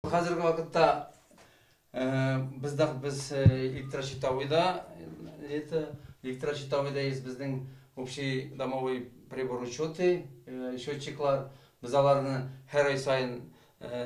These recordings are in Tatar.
Хәзерге вакытта бездә без электрощитовойда, это электрощитовойда есть безнең общий домовой прибор учеты, счетчиклар. Без аларны һәр ай саен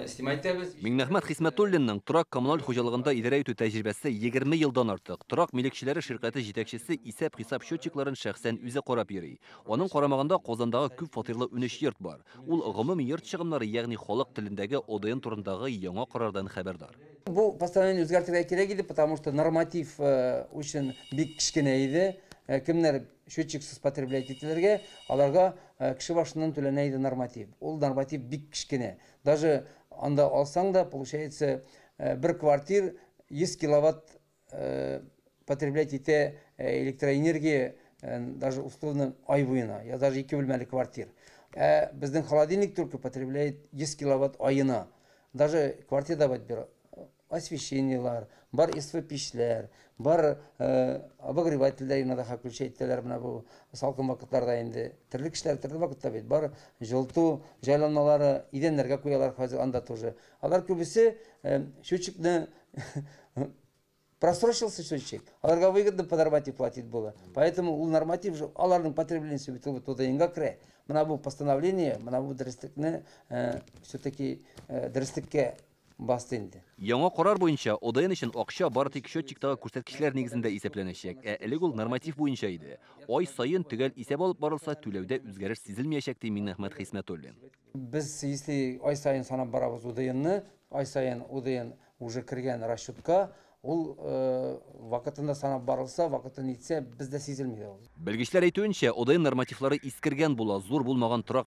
снимать итәбез. Миңнәхмәт Хисмәтуллинның торак-коммуналь хуҗалыгында идарә итү тәҗрибәсе 20 елдан артык. Торак милекчеләре ширкәте җитәкчесе исәп-хисап счетчикларын шәхсән үзе карап йөри. Аның карамагында Казандагы күп фатирлы 13 йорт бар. Ул гомуми йорт чыгымнары, ягъни халык телендәге ОДН турындагы яңа карардан хәбәрдар. Бу постановление үзгәртергә кирәк иде, потому что норматив өчен бик кечкенә иде. Кемнәр счетчиксыз потреблять ителергә, аларга кеше башыннан түләнә иде норматив. Ул норматив бик кечкенә. Даже анда алсаң да, получается, бер квартир 100 киловатт потреблять итә электроэнергия, даже условно ай буена, я даже ике бүлмәле квартир. Ә безнең холодильник только потребляет 100 киловатт аена. Даже квартирда бит освещениелар, бар СВ пичләр, бар обогревательләр иногда включать итәләр менә бу салкын вакытларда инде. Төрле кешеләр төрле вакытта бит. Бар җылыту җайланмалары идәннәргә куялар хәзер анда тоже. Алар күбесе счетчикны просрочился счетчик. Аларга выгодно по норматив платить было. Поэтому ул норматив же аларның потреблениесе бит ул ОДНга керә. Менә бу постановление, менә бу дөреслекне все-таки дөреслеккә басты инде. Яңа карар буенча ОДН өчен акча бары тик счетчиктагы күрсәткечләр нигезендә исәпләнәчәк, ә элек ул норматив буенча иде. Ай саен төгәл исәп алып барылса, түләүдә үзгәреш сизелмәячәк, ди Миңнәхмәт Хисмәтуллин. Без если ай саен санап барабыз ОДНны, ай саен ОДН уже кергән расчетка, ул вакытында санап барылса, вакытын итсә, бездә сизелми ул. Белгечләр әйтүенчә, ОДН нормативлары искергән була, зур булмаган торак